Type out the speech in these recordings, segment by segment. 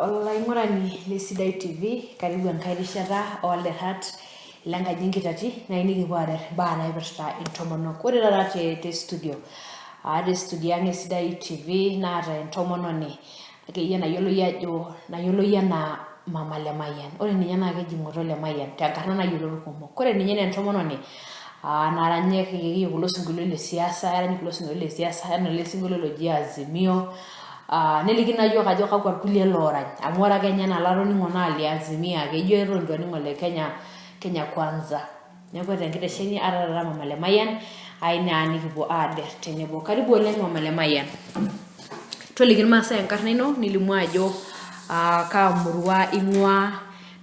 Olaing'urani le Sidai TV, karibu enkae rishata oolderat lenkaji enkitati nayieu nikipuo aaret imbaa naipirta intomonok. Ore taata te studio, aata studio ang' e Sidai TV naata entomononi akeyie nayioloi ajo nayioloi enaa Mama Lemayian. Ore ninye naa keji Ng'oto Lemayian tenkarna nayiolo irkumok. Ore ninye naa entomononi naranyaki akeyie kulo sinkolioitin le siasa, erany kulo sinkolioitin le siasa enaa ele sinkolio loji Azimio. Neliki naa iyiok ajo kakwa irkulie loorany amu ore ake ninye enaa olatoning'o naa le Azimio ake ijo eton itu aning ole Kenya Kwanza. Neeku ore tenkitesheni aata taata Mama Lemayian ayieu naa nikipuo aader tenebo. Karibu oleng Mama Lemayian. Toliki irmaasai enkarna ino nilimu ajo kaa murua ing'uaa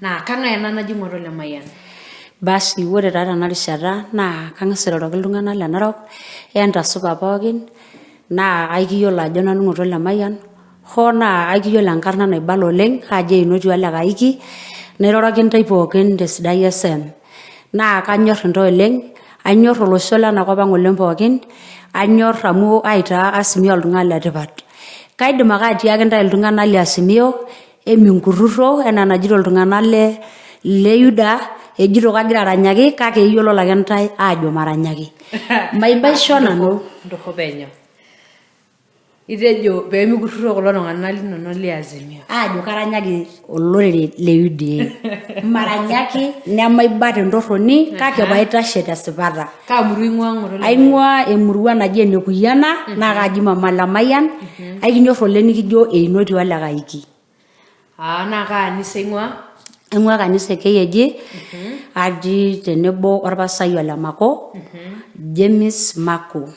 naa kang'ae ena naji Ng'oto Lemayian? Basi ore taa tena rishata naa kang'as airoroki iltung'anak le Narok, entasupa pookin naa aikiyiolo ajo nanu Ng'oto Lemayian hoo naa aikiyiolo enkarna naibala oleng ajo einoti ole Kaiki nairoroki intae pookin te Sidai FM. Naa kanyorr intae oleng, anyorr olosho lena kop ang oleng pookin, anyorr amu aitaa Azimio iltung'anak le tipat. Kaidim ake atiaki intae iltung'anak le Azimio eminkurrurro enaa enajito iltung'anak le Yuda ejito kagira aranyaki kake iyiololo ake intae aajo maranyaki. Maibaisho nanu. Ntorro penyo. Itejo pee mikurrurro kulo tung'anak linono le Azimio. Aajo karanyaki olorere le UDA. Maranyaki nemaiba tentorroni kake paitashe tesipata. Kaa murua ing'ua Ng'oto Lemayian? Aing'ua emurua naji ene Kuyiana naa kaaji Mama Lemayian aikinyor oleng nikijo einoti ole Kaiki. Ah, naa kaa anisa ing'ua? Aing'ua kanisa e KAG atii tenebo orpastai ole Mako James Mako.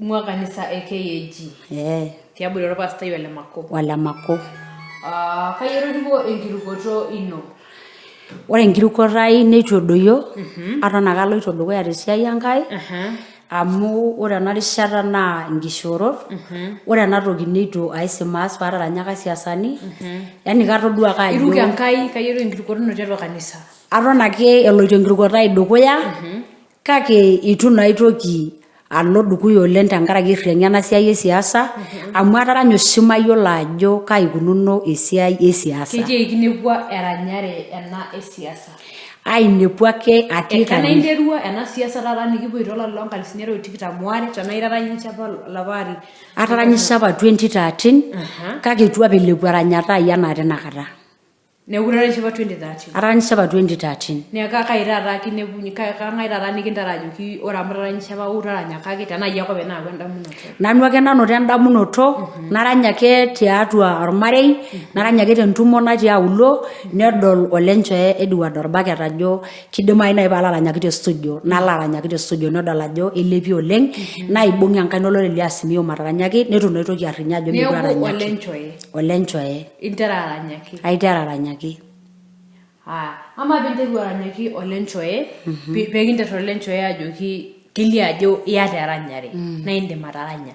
Ing'ua kanisa e KAG Ee tiabori orpastai ole Mako. Ole Mako. Ah, kai etoriko enkirukoto ino? Ore enkirukoto ai neitu edoyio, aton ake aloito dukuya tesiai Enkai, amu ore ena rishata naa inkishoorot, ore ena toki neitu aisim aas paataranyaka isiasani, yani katodua ake ajo. Iruko Enkai, kai etiu enkirukoto ino tiatua kanisa? Aton ake eloito enkirukoto ai dukuya, Kake eitu naa aitoki alo dukuya oleng tenkaraki erriang'a ena siai e siasa amu ataranya oshi mayiolo ajo kai ikununo esiai e siasa. Ketiai kinepua eranyare ena e siasa? Ainepua ake atii Tenaa kanisa. interua ena siasa taata nikipoito olari loo nkalifuni are o tikitam waare tenaa itaranyishe apa olapa ari. Ataranyishe apa 2013 kake eitu apa eilepu eranyata ai enaa tinakata. Neeku itaranyishe apa 2013. Ataranyishe apa 2013. Neeku kai taata kinepunye kang'ae taata nikintara ajoki ore amu itaranyishe apa ou taranyakaki tenaa iyie ake openy nayawua endamunoto. Nanu ake nanoto endamunoto narany ake tiatua ormarei, narany ake tentumo natii auluo, nedol Olenchoe Edward Orbaket ajo kidimayu naaji paalo aranyaki te studio, nalo aranyaki te studio nedol ajo eilepie oleng, naibung enkaina olorere le Azimio mataranyaki, neitu naa aitoki arrinyo ajo meekure Neeku aranyaki. Olenchoe. Olenchoe. Intera aranyaki. Aitera aranyaki. Aa, amaa pinteru aranyaki Olenchoe, pee kinter Olenchoe ajoki kelio ajo iyata eranyare naa indim ataranya.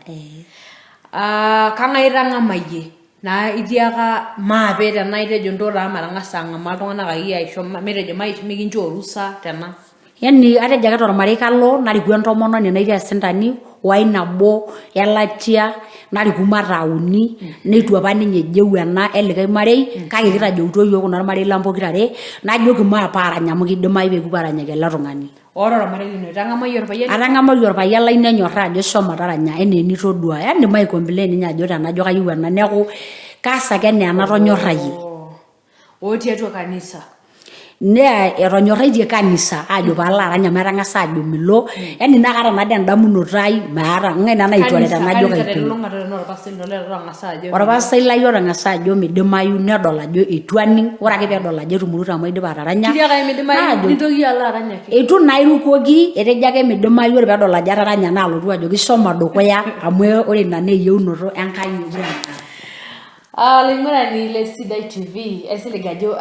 Ah, kang'ae itang'amayie? Naa itiaka maape tenaa itejo ntoo taa matang'asa ang'amaa iltung'anak akeyie aisho matejo mikinchoo orusa tena. Yani atejo ake tormarei kalo nariku entomononi natii esintani wai nabo elatia nariku mataa uni neitu apa ninye ejeu ena elikae marei kake kitajeutuo iyiook kuna ormarei lang pokirare najoki maape aarany amu kidimayu pee kipuo aaranyaki ele tung'ani. Ore ormarei lino itang'amayie orpayian lino? Atang'amayie orpayian lai nenyorraa ajo shomo taranya enaa enitodua yani maicomplain ninye ajo tenajo kayieu ena neeku kaas ake enaa enatonyorrayie. Oo tiatua kanisa. Naa etonyorraitie kanisa aajo paalo arany amu etang'asa aajo milo, yani naa kaata naadii endamunoto ai maata ng'ae naa naituare tenajo Kanisa kaipim. telulung'ata tenaa orpastai lino lotang'asa ajo. Orpastai lai otang'asa ajo midimayu nedol ajo eitu aning, ore ake peedol ajo etumurute amu aidipa ataranya. Kitiakaki midimayu naajo nintoki alo arany ake. Eitu naa airukoki, etejo ake midimayu ore peedol ajo ataranya naalotu ajoki shomo dukuya amu ore ina naa eyieunoto Enkai mekure aa. Olaing'urani le Sidai TV, aisilig ajo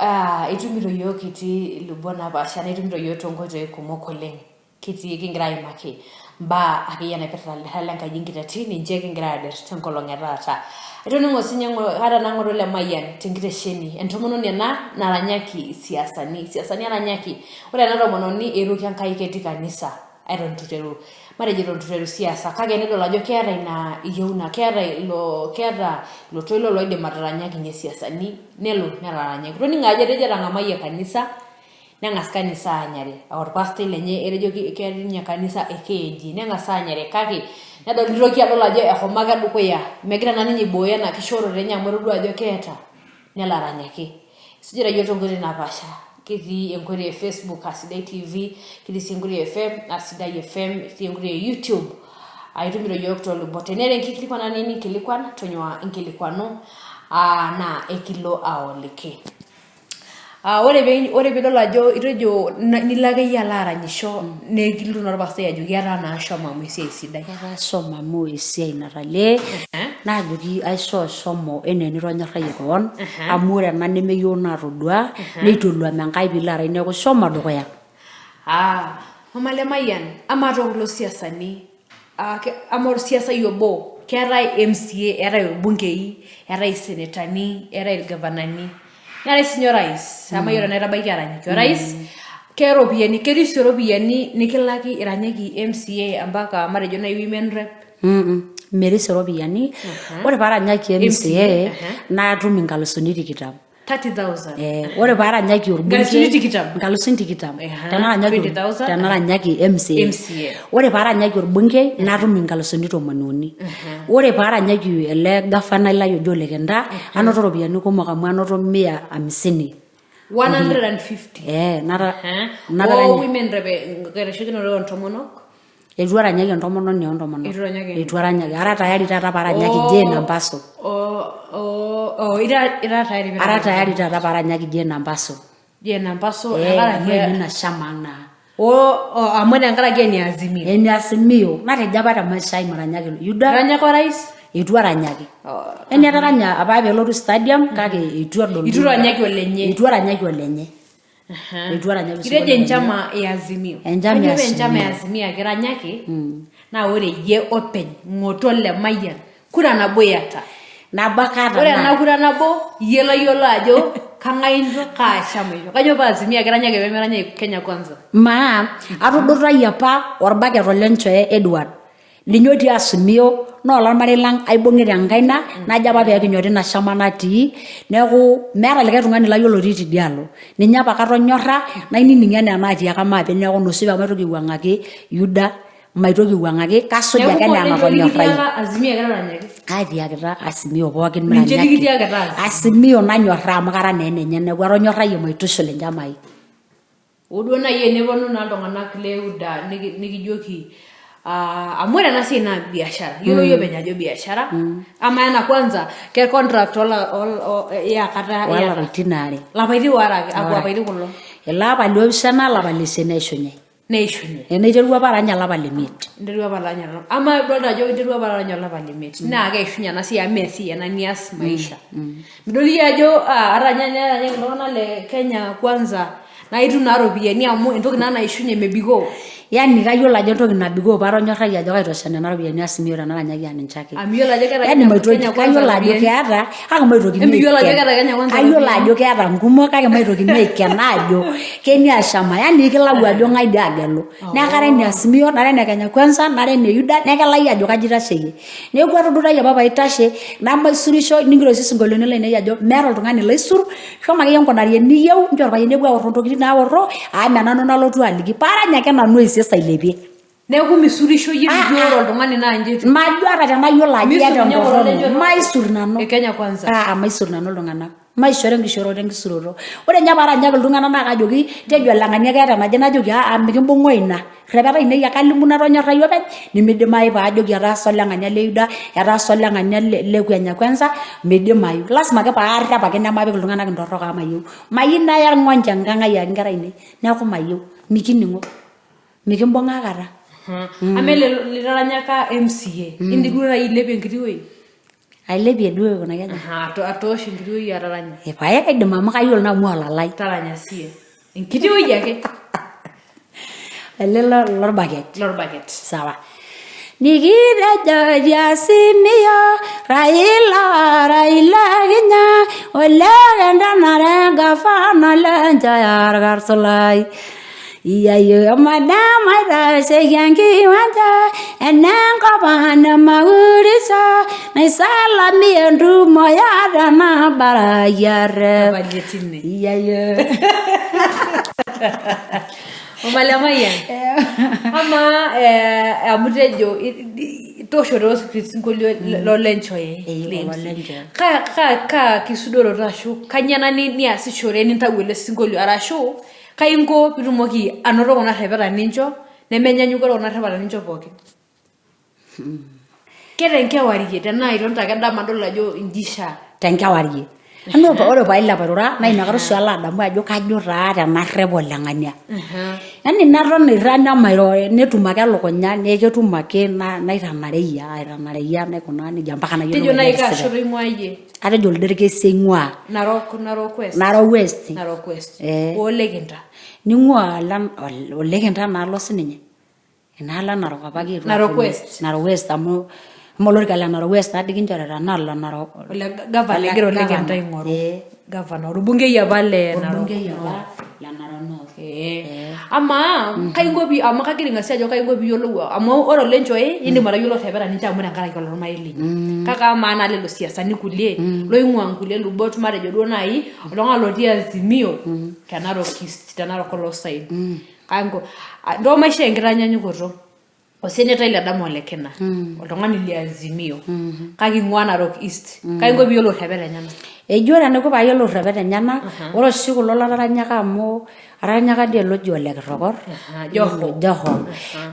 itumito iyiook itii ilubot napaasha naa itumito iyiook toonkoitoi kumok oleng. Kitii kigira aimaki imbaa akeyie naipirta ilderra lenkaji enkiteti ninche kigira aader tenkolong e taata. Itoning'o sinye ata naa Ng'oto Lemayian tenkitesheni, entomononi ena naranyaki isiasani, isiasani eranyaki. Ore ena tomononi eiruko Enkai ketii kanisa. Eton itu iteru matejo eton itu iteru siasa kake nedol ajo keeta ina yieuna keeta ilo keeta ilo toilo loidim ataranyakinyie isiasani nelo nelo aranyaki toning'o ajo etejo etang'amayie kanisa neng'as kanisa aanyare orpastai lenye etejo ketii ninye kanisa e KAG neng'as aanyare kake nedol nitoki adol ajo ehomo ake dukuya megira naa ninye aibooyo ena kishooroto enye amu etodua ajo keeta nelo aranyaki Isujita iyiook toonkoitoi napaasha, kitii enkoitoi e Facebook aa Sidai TV, kitii sii enkoitoi e FM aa Sidai FM, kitii enkoitoi e YouTube aa itumito iyiook toolubot. Teneeta enkikilikwana niyieu ninkilikuan, tonyua inkilikuanu aa naa ekilo aoliki. Ore pee ore piidol ajo itejo nilo akeyie alo aranyisho nekilotu naa orpastai ajoki etaa naa shomo amu esiai sidai. Etaa shomo amu esiai natalee. Naajoki aishoo shomo enaa enitonyorrayie kewon amu ore ena nemeyioo naatodua neitoluam Enkai piilo arany neeku shomo dukuya. Ah, Mama Lemayian, amaa too kulo siasani, amaa orsiasai obo, keetae MCA, eetae irbungei, eetae isenetani, eetae irgavanani, neetae sinye orais, amu mayiolo tenaa itabaikia aranyaki orais, keya iropiyiani, ketii sii iropiyiani nikilaki iranyaki MCA mpaka matejo naaji women rep. Merisio iropiyiani. Ore paaranyaki MCA natum inkalusuni tikitam. 30,000. Eh, ore paaranyaki orbungei Inkalusuni tikitam? Inkalusuni tikitam. Tenaranyaki 20,000. Tenaranyaki MCA. MCA. Ore paaranyaki orbungei natum inkalusuni tomoni uni. Ore paaranyaki ele gafanai lai oji Ole Kenta anoto iropiyiani kumok amu anoto mia hamsini. 150. Eh, nata nataranya. O women rep enkitasheikinoto oo ntomonok. Eitu aranyaki entomononi oo ntomonok. Eitu iranyaki. Eitu aranyaki. Ara tayari taata paaranyaki Jane Ambaso. Oh, ira ira tayari pee Ara tayari taata paaranyaki Jane Ambaso. Jane Ambaso Eh, tenkaraki amu enina shama ang naa. Oh, amu tenkaraki ene Azimio. Ene Azimio. Natejo apa te maisha ai maranyaki Yuda. Iranyaka orais? Eitu aranyaki. Yaani ataranya apa peelotu stadium kake eitu edol. Eitu iranyaki olenye. Eitu aranyaki olenye. Eitu aranyaki Itejo enchama e Azimio. Enchama e Kajo apa enchama e Azimio. Azimio ake iranyaki naa ore iyie openy ng'oto Lemayian kura nabo iyata. Nabo ake aata Ore ena naa kura nabo iyie loyiolo ajo kang'ae incho kaa shama incho. Kajo paa Azimio ake iranyaki pee miranyaki Kenya Kwanza. Maa atudutayie apa orbaket ole Nchoe Edward ninye otii Azimio naa olormarei lang aibung'ita enkaina najo apa pee kinyori ina shama natii neeku meeta likae tung'ani layiolo otii tidialo ninye apake atonyorra nainining enaa enaatiaka maape neeku ina oshi pemaitoki aiwuang'aki Yuda maitoki aiwuang'aki kasuj Neeku ake enaa pookin duo enatonyorrayie. nikitiaka Azimio ake taranyaki. Aatiakita Azimio pookin Ninche miranyaki nikitiakita Azimio. Azimio nanyorraa amu kara naa enenye neeku atonyorrayie maitushul inchamai. Hoo duo naaji eneponu naa iltung'anak le UDA nikijoki uh, amu ore ena siai naa biashara iyiolo iyie openy ajo biashara amaa ena kwanza ke contract ya kata Olapaitin aare. Lapaitin waare ake akwa apaitin kulo Ele apa liopishana olapa leisiet neishunye. Neishunye. Naiterua apa arany olapa lemiet. Interua apa arany olapa. Amaa idolta ajo interua apa arany olapa lemiet naa keishunye ena siai amu mee esiai ena nias maisha. Midol iyie ajo ata ninye tenaranyaki iltung'anak le Kenya kwanza naa itum naa iropiyiani amu entoki naa naishunye mebikoo. Yani kayiolo ajo entoki nabikoo paatonyorrayie ajo kaitosha nena ropiyiani Azimio tenaranyaki aa ninche ake. Amu iyiolo ajo keeta Yani Kenya maitoki Kwanza kayiolo ajo iropiyiani. keeta kake maitokini Emiyiolo ajo aiken. keeta Kenya Kwanza Kayiolo iropiyiani. ajo keeta nkumok kake maitokini aiken aajo kenia shama. Yani ikilau ajo ng'ae dii agelu. Neeku kara ene Azimio nara ene Kenya Kwanza nara ene Yuda neeku kelayu ajo kaji itasheyie. Neeku atudutayie apa paitashe namaisurisho ningiro sii isinkolioitin lainei ajo meeta oltung'ani laisur shomo akeyie nkunari eniyieu nchoo irpayiani epuo aorro ntokitin naorro amu menanu nalotu aliki paarany ake nanu aisies ailepie. Neeku misurisho iyie mijo ore oltung'ani naa inji etiu. Majo ata tenayiolo ajo Misur iyata ninye kulo entorrono lenchoto maisur nanu. e Kenya Kwanza. Aa maisur nanu iltung'anak. Maishoro enkishooroto enkisuroto. Ore ninye paaranyaki iltung'anak naa kajoki tejo oleng'ania keeta enaje najoki aa mikimbung'oo ina. Rrepeta ainei ake alimu natonyorrayie openy nimidimayu paajoki etaasa oleng'ania le Yuda, etaasa oleng'ania le Kenya kwanza midimayu. Lasima ake paarrep ake nemapik iltung'anak intorrok amu mayieu. Mayieu naya irng'onje enkang ai ayaki inkera ainei neeku mayieu, mikining'o. Mikimbung'a aikata. Amaa ele litaranyaka MCA, indim duo naaji ailepie enkiti wueji? Ailepie duo aikunaki aja? Atoosho enkiti wueji ataranya. Ee pae kaidim amu kayiolo naa amu olalai. Taranya siye. Enkiti wueji ake. Ele lorbaket. Lorbaket. Sawa. Nikitejo Azimio Raila Raila kinya ole kentanare gavana lenche arkarsulai. Iyayo emadam aitasheki enkiwanja enenkop ang nemaurisa naisalamia entumo yaata nabaraki arrep. Tapalie tine. Iyayo. Mama Lemayian. Amaa amu itejo toosho too sinkolio lolenchoe. Ee, ololenchoe. Kaa kisudoroto ashu kanyoo ena niasishore nintau ele sinkolio arashu Kai inko pitumoki anoto kuna rrepeta nincho nemenyanyukore kuna rrepeta nincho pookin? Ketenkewarie tenaa itonita ake dama adol ajo inji ishaa. Tenkewarie. Anu ore pailep airura naa inakata oshi alo adamu ajo kajo taa tenarrep oleng'ania. Yaani naton airrag nemairo netum ake elukunya neeku ketum ake naitanareyia aitanareyia naikunaa nejia mpaka nayiolou Tejo ajo naaji kaa kesipa. shoto ing'ua iyie? Atejo olderkesi aing'ua. Narok, Narok West. Narok West. Narok West. Eh. Olekinta. Ning'ua Olekinta naalo sininye. Inaalo e Narok apa kiitu. Narok West. Narok West amu amu olorika le Narok West taadii kinchorita naa ole Narok. Ole gavana egira Olekinta aing'oru. Eh. Gavana orbungei apa le Narok. Orbungei apa le Narok North. Ee. Amaa kai inko pee amu kagira aing'asia ajo kai inko piiyiolou amu ore olenchoe indim atayiolo orrepeta ninche amu tenkaraki olormarei linyi. Kake amaa naa lelo siasani kulie loing'ua nkulie lubot matejo duo naaji oltung'ani lotii Azimio te Narok East te Narok Oloosaen. Kai inko? Ntoo maishoo enkitanyanyukoto. Osenetai le Dama Olekina oltung'ani le Azimio kake ing'ua Narok East kai inko piiyiolou irrepet enyenak? Eji ore enaiko paayiolou irrepet enyenak ore oshi kulo lataranyaka amu ataranyaka dii ele oji ole Kitokor Joho. Joho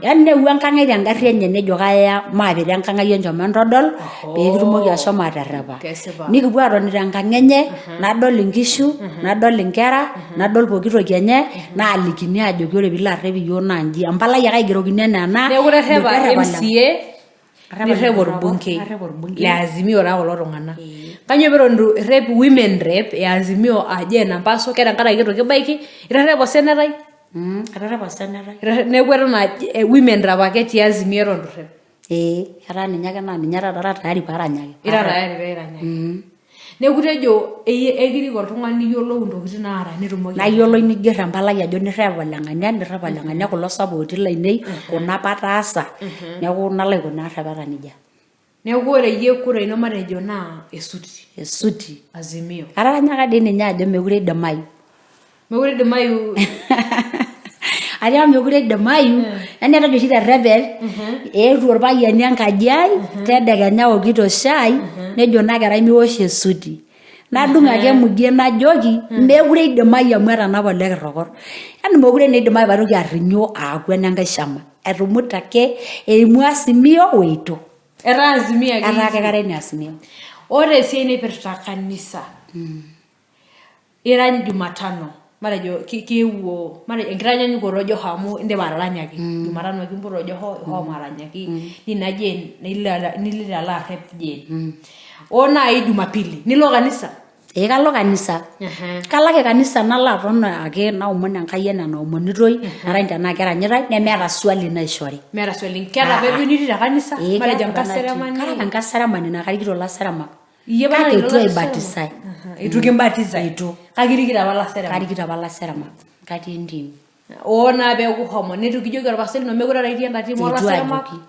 yani neewuo enkang ai tengarri enye nejo kaya maapita enkang ai enchom entodol pee kitumoki ashomo aterrepa Kesipa. nikipuo aatoni tenkang enye nadol inkishu nadol inkera nadol pooki toki enye naalikini aajoki ore piilo arrep iyiook naa inji empalai ake aigerokini enaa ena Neeku iterrepa nirrep MCA Arrep nirrep olekitoko, orbungei arrep orbungei. le Azimio taa kulo tung'anak. Kanyoo pee eton itu irrep women rep e Azimio aa Jane Nampaso ke tenkaraki itu kibaiki? Iterrepa osenetai? Aterrepa osenetai. Neeku eton aa women rep ake te Azimio eton itu irrep. Ee etaa ninye ake naa ninye taata ara tayari paaranyaki. Ira tayari pee iranyaki. Neeku itejo ekirik oltung'ani niyiolou intokitin naara nitumoki. Nayiolou nigerr empalai ajo nirrep oleng'ania nirrep oleng'ania kulo sapooti lainei kuna apa ataasa neeku nalo aikunaa errepeta nejia. Neeku ore iyie kura ino matejo naa esuti. Esuti. Azimio. Ataranyaka dii ninye ajo mekure eidimayu. Mekure eidimayu. Atiaka mekure eidimayu, yani atejo oshi terrepet, eetuo irpayiani enkaji ai tedekenya aokito shai, nejo ina kerai miwosh esuti. Nadung ake emugie najoki, mekure eidimayu amu etanapa ole kirrokor. Yani mekure naa eidimayu paitoki arrinyo aaku enenkae shama. Etumute ake eimua Azimio weitu. Etaa Azimio ake. Etaa ake kara ene Azimio. Ore esiai naipirta kanisa. Irany Jumatano matejo kiewuo matejo enkitanyanyukoto Joho amu indipa ataranyaki Jumatano kimpoto Joho ihomo aranyaki nina Jane nilito alo arrep Jane oo naai Jumapili nilo kanisa. Ee kalo kanisa. Kalo ake kanisa nalo aton ake naomon Enkai enaa enaomonitoi narany tenaa keranyitae nemeeta swali naishori. Meeta swali keeta apa ewueji nitii te kanisa matejo enkaseremani. Kaata enkaseremani naa karikito ilaseremak. Iyie apa Kake narikito eitu ilaseremak? aibatisai. Eitu kimbatisai? Eitu. Kake irikito apa ilaseremak? Karikito apa ilaseremak. Katii entim. Oo naa peeku ihomo neitu kijoki orpastai lino mekure ara itii enda tim Eitu oolaseremak? ajoki.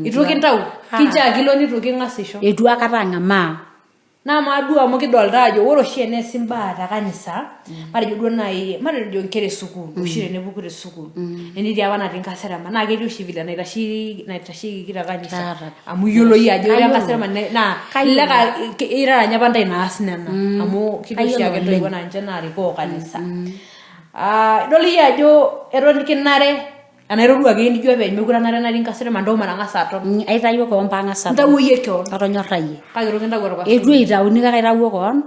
Eitu kintau? Kinchoo ake ilo neitu king'as aisho? Eitu aikata ang'amaa. Naa amaa duo amu kidolta ajo ore oshi eneesi imbaa te kanisa matejo duo naaji matejo inkera e sukuul oshi tenepuku te sukuul enitii apa natii nkaserema naa ketii oshi vile naitasheyieki te kanisa Kaata. amu iyiolo iyie ajo ira Kayiolo. enkaseremani naa Kayiolo. elelek aa irara ninye apa intae naas nena amu ketii Kayiolo oshiake intoiwuo oleng. naa ninche naarikoo kanisa. Ah, idol iyie ajo eton kinare Anaa itodua akeyie nijo openy mekure anare natii nkaserema ntoo matang'asa aton. Aitayio kewon paang'as aton. Intawuo iyie kewon? Atonyorrayie. Kake eitu kintau orpastai? Eitu aitauni kake aitawuo kewon,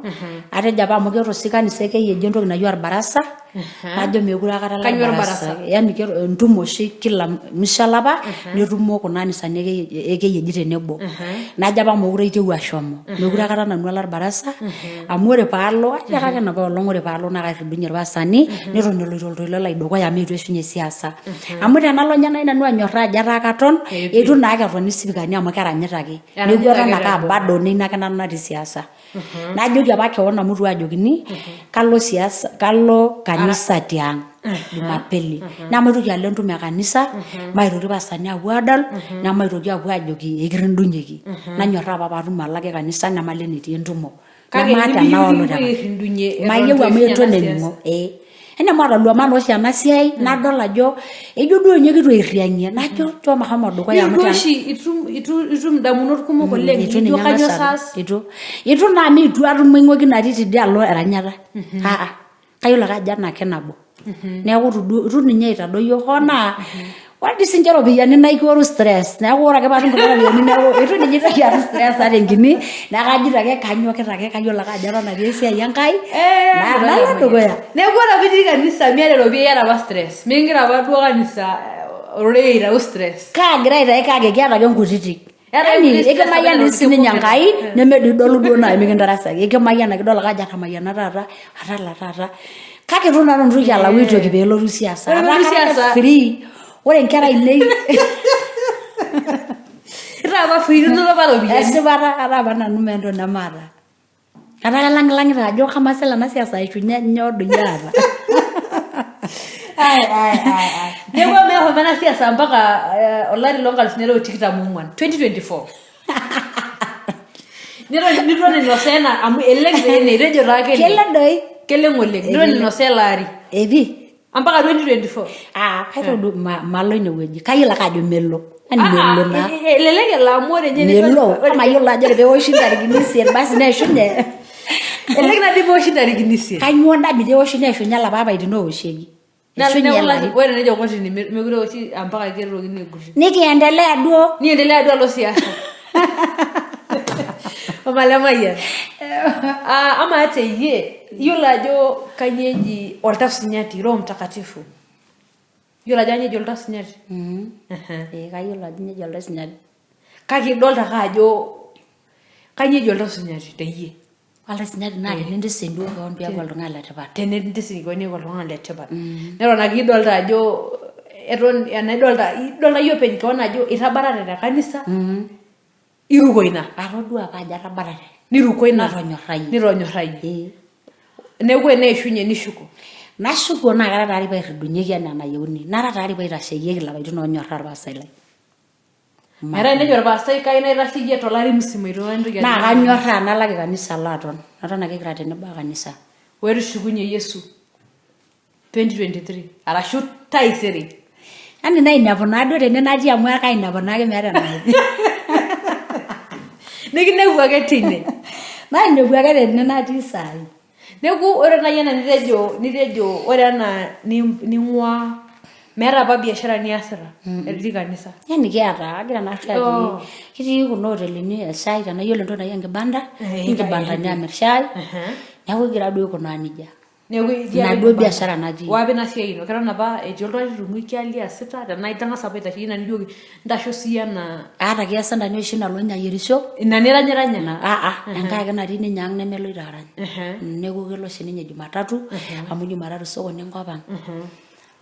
atejo apa amu keeta oshi kanisa e KAG entoki naji orbarasa, najo mekure aikata alo Kainyoo orbarasa. orbarasa? Yani entumo oshi kila musho olapa, netumo kuna anisani e KAG tenebo. Najo apa mekure aiteru ashomo, mekure aikata nanu alo orbarasa, amu ore paalo atiaka ake enapa olong ore paalo naa kairridunye irpastani neton eloito oltoilo lai dukuya amu eitu eishunye siasa amu tenalo ninye naaji nanu anyorraa ajo etaa katon eitu naa ketoni isipikani amu keranyita ake neeku eton ake aa bado nina ake nanu natii siasa najoki apa kewon amu eitu aajokini kalo siasa kalo kanisa tiang. Jumapili. Nemaitoki alo entumo e kanisa, maitoki irpastani aapuo aadol, nemaitoki aapuo aajoki ekirrindunyeki. Nanyorraa apa paatum alo ake kanisa nemalo enetii entumo. Kake Nemaata nimiyieu enaalo nikipuoi te airrindunyie eton Mayieu eitu amu eishunye eitu ena enening'o siasa. ee. Ene mataluama naa oshi ena siai nadol ajo ijo duo ninye kitu airriang'ie najo nchoo mashomo dukuya Ijo amu duo oshi itum itu itum indamunot kumok oleng Eitu nijo ninye kanyoo ang'as saas. Eitu. Eitu naa amu eitu atum aing'uiki natii tidialo eranyata. Aa kayiolo ake ajo ena ake nabo. Neeku eitu duo eitu ninye aitadoyio hoo naa ore dii sininche iropiyiani naa ekioru stress neeku ore ake paatum kuna ropiyiani neeku eitu ninye aitoki atum stress ata enkini neeku kajito ake kanyokita ake kayiolo ake ajo eton atii esiai Enkai Eh, nalo dukuya. Neeku ore apa itii kanisa miata eropiyia iyata apa stress. Mikingira apa duo kanisa ororei aitau stress. Kaagira aitayu kake kiata ake nkutitik. Eeta Yani nkuti stress ekimayian apa dii sininye nalotu Enkai neme dii idolu duo naaji mikintarasaki ekimayian ake idol ake ajo atamayiana taata atala taata kake itu naa nanu aitoki alau aitoki peelotu siasa Ore etaa peelotu kara ake siasa. free ore inkera ainei Itaa apa free inoto apa iropiyiani. esipata ataa apa nanu meeta entoki nemaata. Etaa kalang'ilang'ita ajo kamaa sila ena siasa aishunye nyoo doi aata. Ai, ai, ai, ai. Neeku amaa eshomo ena siasa mpaka eh, olari loonkalifuni are o tikitam oong'uan 2024. Niton niton ainosaa ena amu eleng taa ene itejo taa keleng. Keleng doi. Keleng oleng. Niton ainosaa ele ari. Epi. Mpaka 2024. Ah, kaitodu malo inewueji. Kayiolo ake ajo melo. Yani melo naa. Eh, eh, elelek elo amu ore ninye Melo. Kamayiolo ajo ore peoshi ntarikini isiet basi neeshunye. Elelek naaji peoshi ntarikini isiet. Kainyoo nda metii eoshi neeshunye ilapa apaitin ooshieki. Naa Eshunye neeku ilari. ore tenejo kotini mekure eoshi mpaka ketokini aigutie. Nikiendelea duo. Niendelea duo alo siasa. Mama Lemayian. Ah, amaa teyie iyiolo ajo kanyoo eji oltau sinyati roho mtakatifu iyiolo ajo kanyoo eji oltau sinyati Ee kayiolo ajo nyoo eji oltau sinyati. Kake idolta ake ajo kanyoo eji oltau sinyati teyie. Oltau sinyati naa tenintising duo kewon piaku oltung'ani letipat. Tenintising kewon niaku oltung'ani letipat. Neton ake idolta ajo eton enaa idolta idolta iyie openy kewon ajo itabatate te kanisa. Iruko ina. Atodua apa ajo atabatate. Niruko ina. Natonyorrayie. Nitonyorrayie. Ee. Neeku eneishunye nishuko. Nashuko naa kara tayari pairridunyieki enaa enayieuni. Nara tayari paitasheyieki ilapaitin oonyorraa orpastai lai. Metaa enejo orpastai kai naitasheyie tolari musima eitu intoki Naa kanyorraa nalaki kanisa alo aton. Naton ake kira tenebo o kanisa. Wetushukunye Yesu. 2023 arashu taisere. Yani nainepu naaduo tene natii amu kainepu naake meeta enaji. Nikinepu ake tine. Nainepu ake tene natii saai. Neeku ore naaji ena nitejo nitejo ore ena ning'ua meeta apa biashara niasita etii kanisa. Yani kiata agira naa oshi atii Oh. kitii kuna otelini e shai tenaa iyiolo entoki naji enkibanda Eh, inkibandani amir shai neeku kigira duo aikunaa nejia. Neeku itii Ina apa duo ina biashara natii. Wapi ina siai ino? Keton apa etii oltung'ani litung'uikia liasita tenaa itang'asa apa aitasheyie ina nijoki ntasho siyie enaa. Aata ake esentani oshi nalo ninye ayierisho. Ina niranyiranya? Aa enkae ake natii ninye ang nemeloito arany. Neeku kelo oshi ninye Jumatatu amu Jumatatu sokoni enkop ang.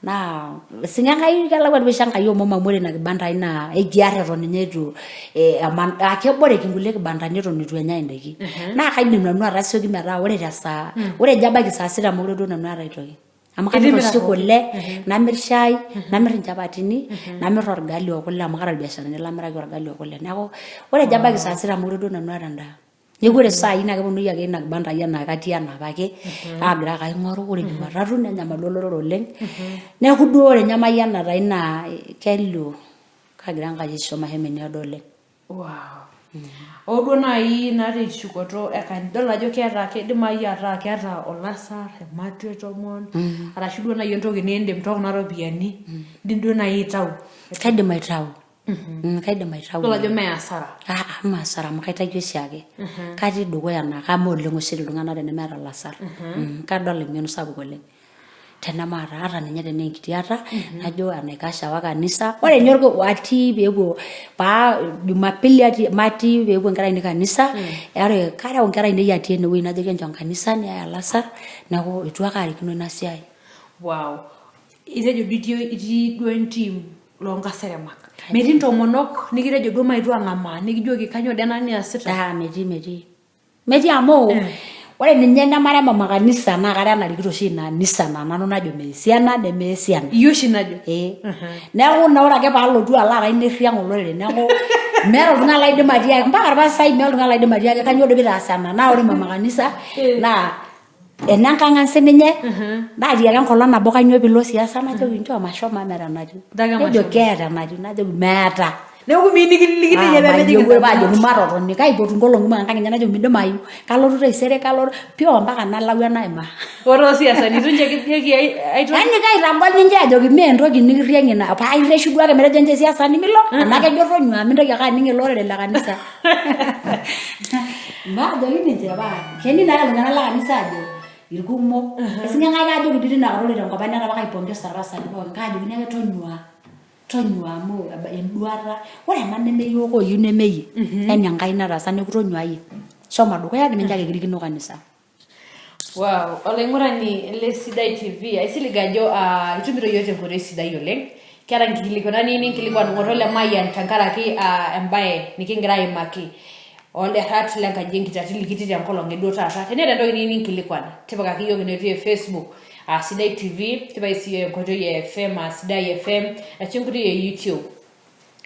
Naa sinye Enkai kelakua doi oshi Enkai omom amu ore ina kibanda ai naa ekiar eton ninye eitu eman aa keboreki nkulie kibandani eton eitu enyae indaiki. Naa kaidim nanu atasioki metaa ore tesaa ore ejo abaiki saa sita mekure duo nanu aata aitoki. Amu kamir oshi kule, namir shai, namir inchapatini, namir orgali okule amu kaata irbiasharani lamiraki orgali okule. Neeku ore ejo abaiki saa sita mekure duo nanu aata endaa. Neeku ore saai naa keponunui ake ina kibanda ai enaa katii enaapake aagira ake aing'oru ore jumatatu nenyamalu olorere oleng neeku duo ore ninye emayianata ai naa kelio kaagira Enkai aisho mashomo eneedo oleng. Wow. Oo duo naaji naa teshukoto e kanisa idol ajo keeta keidimayu ataa keeta olasar, ematua etoomon arashu duo naaji entoki niindim tookuna ropiyiani indim duo naaji aitau. Kaidim aitau. Kaidim aitau. Idol ajo mee asara. Aa mee asara amu kaitaki oshiake. Katii dukuya naa kama oleng oshi iltung'anak tenemeeta olasar. Kadol emion sapuk oleng. Tenemaata ata ninye tenaa enkiti aata najo enaikash aawa kanisa. Ore ninye atii peepuo paa jumapili atii matii peepuo nkera ainei kanisa, ore kareu nkera ainei atii enewueji najoki enchom kanisa neyai olasar neeku eitu ake aarikino ina siai. Wow. Itejo duo itii duo entim loo nkaseremak. Metii ntomonok nikitejo duo maetu ang'amaa nikijoki kainyoo dii ena niasita? Ah metii metii. Metii amu eh. Ore ninye nemara emama kanisa naa kara enarikito oshi ina anisa naa nanu najo meesi ena nemeesi ena. Iyie oshi najo. Ee. Neeku naa ore ake paalotu alo ake airriang olorere neeku meeta oltung'ani laidim atiaki mpaka orpastai meeta oltung'ani laidim atiaki kanyoo doi pitaasa ena naa ore mama kanisa naa enenkang ang sininye naatiaka enkolong nabo kanyoo piilo siasa najoki nchoo mashomo amu meeta enatiu Ntaki nejo mashomo. keeta enatiu najoki meeta Neeku miyieu nikiliki ninye Ah, pemejing mayieu paajoki indamunot. matotoni kaipotu nkolong'i kumok enkang enye najoki midimayu kalotu taisere kalotu pii ompaka nalau enaima Ore toosiasani itu ninche kijoki ai toki? Yani kaitagol ninche ajoki mee entoki nikirriang ina paa irreshu duake metejo ninche siasani milo anaa kejo tonyua mintoki ake aning ele orere le kanisa naajoki ninche paa kening naake iltung'anak le kanisa aajo irkumok esinye Enkai kaajoki dii tinakata ore tenkop ang netaa apa kaipongesa irpasani pookin kaajokini ake tonyua tonyua amu enduata ore ena neme iyiook oyieu nemeyie yani Enkai nataasa neeku tonyua iyie shomo dukuya nimincho ake kirikino kanisa. Wow, olaing'urani le Sidai TV, aisilig ajo uh, itumito iyiook tenkoitoi sidai oleng. Keeta nkikilikuanat niyieu ninkilikuan ng'oto Lemayian tenkaraki uh, embae nikingira aimaki olderrat lenkaji enkitati likitii tenkolong eduo taata. Teneeta entoki niyieu ninkilikuan, tipikaki iyiook ina oitoi e Facebook aa Sidai TV, tipikaki sii iyiook enkoitoi e FM aa Sidai FM, ashu enkoitoi e YouTube.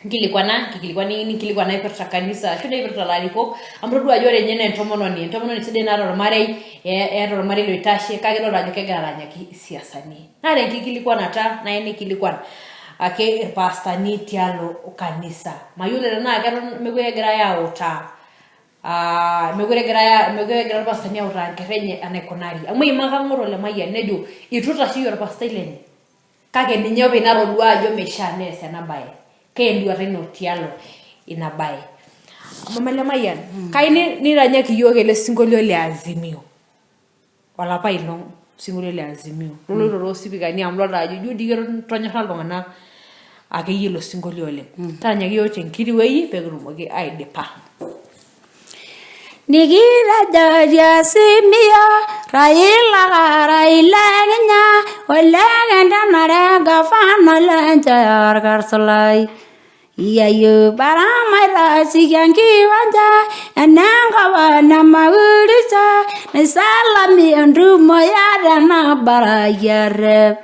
Nkilikuana nkikilikuan niyieu ninkilikuan naipirta kanisa ashu naipirta ilarikok amu itodua ajo ore ninye naa entomononi, entomononi sidai naata ormarei eeta ormarei loitashe kake idol ajo kegira aranyaki isiasani. Naa ore enkikilikuanata naa enikilikuan ake irpastani tialo kanisa. Mayiolo tenaa keton mekure egirae autaa aa mekure egirae mekure egira irpastani autaa inkera enye enaikunari amu eimaka Ng'oto Lemayian nejo itu itasheyie orpastai lenye. Kake ninye openy natodua ajo meishaa nees ena bae. Kaa enduata ino tialo ina bae? Mama Lemayian, kayieu niranyaki iyiook ele sinkolio le Azimio. Olapa ailong sinkolio le Azimio. Loloito toosipikani amu idolta ajo ijo dii ketonyora iltung'anak akeyie ilo sinkolio oleng. Taranyaki iyiook tenkiti wueji pee kitumoki aidipa. Nikitejo tiasimio Raila karai lekinya olekintanare gavana lenche orkarsulai iyieyio baramaitasheki enkiwanja enenkop nemaurisho naisalami entumo ya tenabarai errep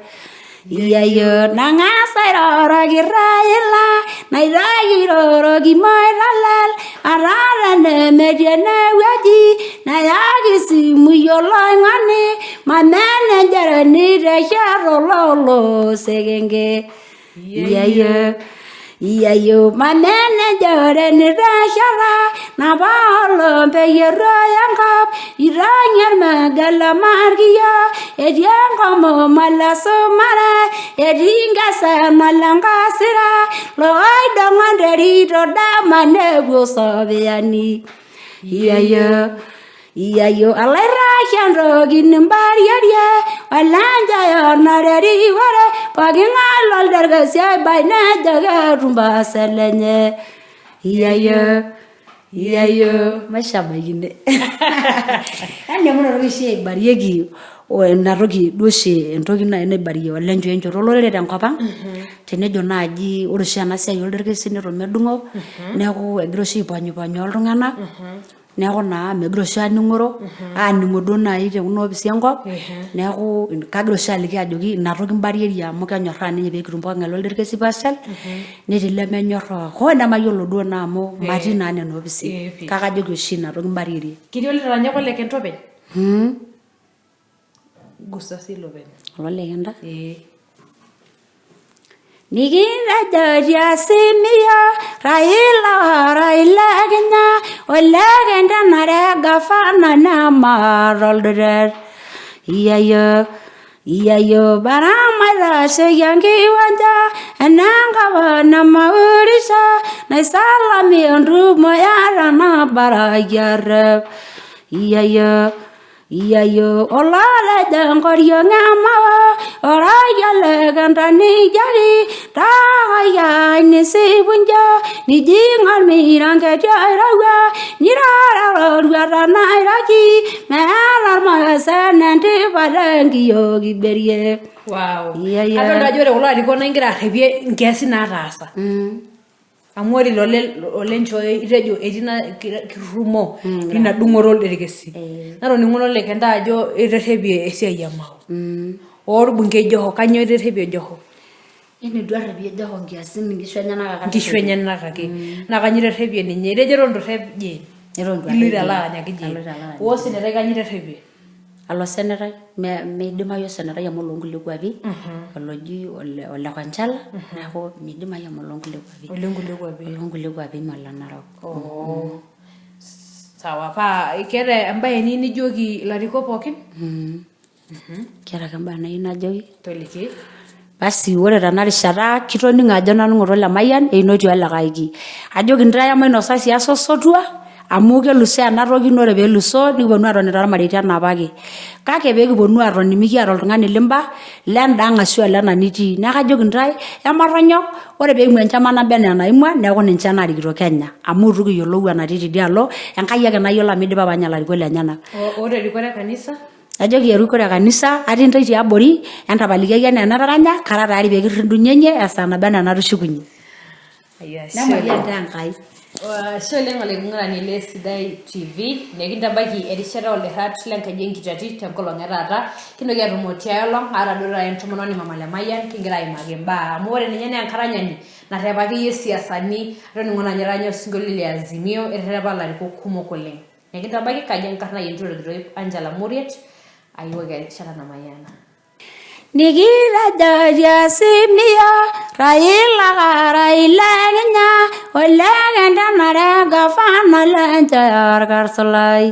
Iyieyio nang'as airoroki Raila naitoki airoroki Moitalel ata tenemetii enewueji neyaki isimui oloing'oni mamenejereni teshet ololo sekenke. Iyieyio iyieyio mamenejereni tesheta napa olong peyie erruoyo enkop itang'i ormega le Markiyia etii enkomom ole Sumare etii nkesen ole Nkasira looidong'o enterit dama nepuo sopiani iyieyio Iyieyio alaitashe entoki nimbarierie olenjai onare erikore poking'ae lolderkesi oibai nejo ketum parcel enye iyieyio iyieyio maishabaiki ine yani amu inatoki oshi eibarieki ina toki duo oshi entoki naaji naibarie olenchoi enchoto olorere tenkop ang tenejo naaji ore oshi ena siai olderkesi neton medung'o neeku egira oshi aiponyiponyaa iltung'anak Neeku naa megira oshi aaning'oro, aaning'o duo naaji te kuna opisi enkop, neeku kagira oshi aliki ajoki ina toki imbarieki amu kenyorraa ninye pee kitum pooki ng'ae olderkesi parcel, netii lemenyorraa hoo nemayiolo duo naa amu matii naa nena opisi kake ajoki oshi ina toki imbarierie. Ketii olitaranyaka ole Kenta openy? Gusa sii ilo penyo. Ole Kenta? Ee. Nikitejo tiasimio Raila Raila Kenya ole kintanare gavana nemaata oldutet iyieyio iyieyio baramaitasheki enkiwanja enenkop nemaurisho naisalami entumo yatanabarakia arrep iyieyio Iyieyio olotejo enkoriong emao orayia le Kenta nijoki taakayia nisipu njo nijing ormiranketi oirowua niroro eroruata nairoshi meeta irmaasae entipata enkiyo kiberie. Wow. Iyieyio. Adolta ajo ore kulo arikok naa ingira arrepie nkiasin naataasa. Amu ore ilo ole Nchooyo itejo etii ina kirrumo ina dung'oto olderekesi. Natoning'o nolekenta ajo iterrepie esiai e Mau. Orbungei Joho, kainyoo iterrepie Joho? Ene eitu arrepie Joho nkiasin inkishu enyenak ake Nkishu enyenak ake. Naa kainyoo iterrepie ninye? Itejo eton eitu irrep Jane. Eton eitu arrep Iloito alo Jane. aranyaki Jane. Aloito alo aranyaki. Osenetai kainyoo iterrepie? Alo senetai meidimayu osenetai amu oloonkulie kuapi oloji ole Konchala neeku meidimayu amu oloonkulie kuapi. Oloonkulie kuapi. Oloonkulie kuapi mee ole Narok. Oh. Sawa paa keeta embae niyieu nijoki ilarikok pookin? Keeta ake imbaa nayieu najoki. Toliki. Basi ore tena rishata kitoning'o ajo nanu ng'oto Lemayian einoti olikae ki. Ajoki intae emainosa siasa osotua amu kelusoo ena toki naa ore peelusoo nikiponu aatoni tormareita anaa apake. Kake pee kiponu aatoni mikiata oltung'ani limba lenda ang' ashu olena nitii. Neeku kajoki intae ematonyok ore peimu enchama naba enaa enaimua neeku ninche naarikito Kenya amu itu kiyiolou enatii tidialo, Enkai ake nayiolo amu idipa apa ninye ilarikok lenyenak. O terikore e kanisa? Najoki erikore e kanisa atii intae tiabori entapalikiaki enaa enataranya kara tayari pee kirrindunyenye esaa naba enaa enatushukunyie. Nemayian taa Enkai. Ashe oleng olaing'urani le Sidai TV nekintabaiki erishata oolderrat lenkaji enkitati tenkolong e taata. Kintoki atumo tiai olong aata duo taata entomononi Mama Lemayian kingira aimaki imbaa amu ore ninye naa enkaranyani narrep akeyie isiasani atoning'o naa ninye etanya osinkolio le Azimio eterrepa ilarikok kumok oleng. Nekintabaiki kaji enkarna ai Entito Orkitoip Angela Muriet aiwoki erishata namayiana. Nikitejo tiasimio Raila karai lekinya ole kintanare gavana lenche orkarsulai.